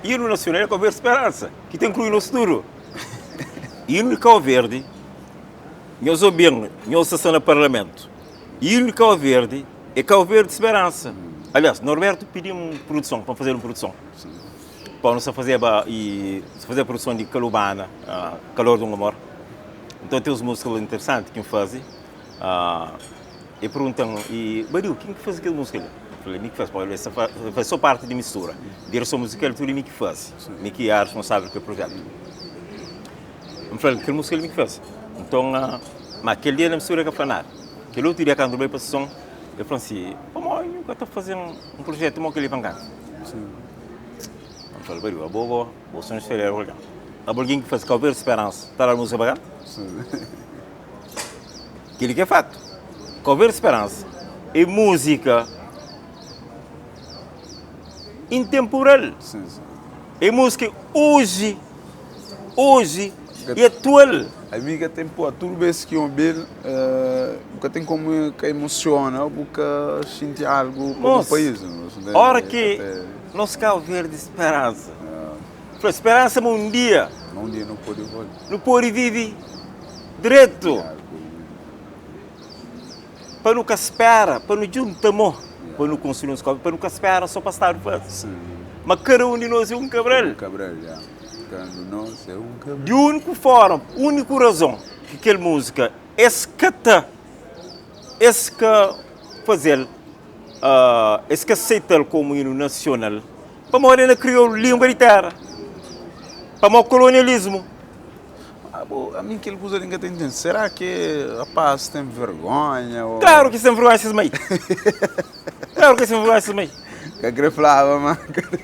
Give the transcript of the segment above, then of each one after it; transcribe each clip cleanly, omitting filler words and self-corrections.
Hinu nasional é Kau Verdi Speransa, ki ta inklui nos tudu. Hinu di Kau Verdi, nhos obi-m, nhos ta sta na parlamentu. Hinu di Kau Verdi é Kau Verdi Speransa. Aliás, Norberto pidi-m produson, pa N faze-l un produson. Pa nu sta fazeba e sta fazeba produson di Kalubana, Calor de um Amor. Nton ten uns múzika la interesanti ki N faze. E pergunta-m, e Badiu, ken ki faze kel múzika li? N fla, mi ki faze. Pamodi el sta faze sô parti di mistura. Direson muzikal tudu é mi ki faze. Mi ki éra responsável pa kel projetu. N fla-l, kel múzika li mi ki faze. Nton, ma kel dia na mistura el ka fla nada. Kel otu dia kantu el bai pa seson, el fla-m si, pamodi nhu ka ta faze un projetu mo kel-li pa N kanta? N fla-l, Badiu, abo bo, bo son historiador algen. Abo algen ki faze Kau Verdi Speransa, ta da múzika pa kanta? Kel-li ki é fatu. Kau Verdi Speransa é múzika intemporal. É múzika oji, oji e atual. Ami ka ten pó, tudu bes ki obi-l, bu ka ten komu ka emosiona, bu ka xinti algu pa bu país. Ora ki nos Kau Verdi Speransa fla speransa ma un dia nu pode vive Dretu pa nu ka spera, pa nu djunta mô pa nu konstrui nos koba, pa nu ka spera sô pa Stadu faze. Ma kada un di nos é un Kabral. Di úniku fórma, úniku razon ki kel múzika es ka ta, es ka faze-l, es ka seita-l komu inu nasional, pamodi el na kriolu, língua di téra, pamodi kolonialismu. Abo, ami kel kuza li N ka ta intende. Será ki rapaz ten vergonha o. Klaru ki es ten vergonha ses mai. Klaru ki es ten vergonha ses mai. Ka kre flaba ma.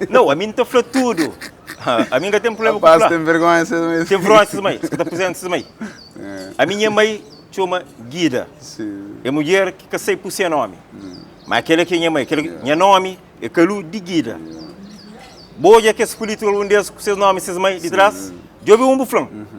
Nau, ami N ta fla tudu. Ami N ka ten prublema ku fla. Rapaz ten vergonha ses mai. Ten vergonha ses mai. Es ka ta aprizenta ses mai. Ami nha mai txoma Guida. É mudjer ki ka sai ku se nomi. Ma kela ki é nha mai. Nha nomi é Kalu di Guida. Bo odja kes pulítiku algun des ku ses nomi ses mai di tras? Djobe un bu fla-m.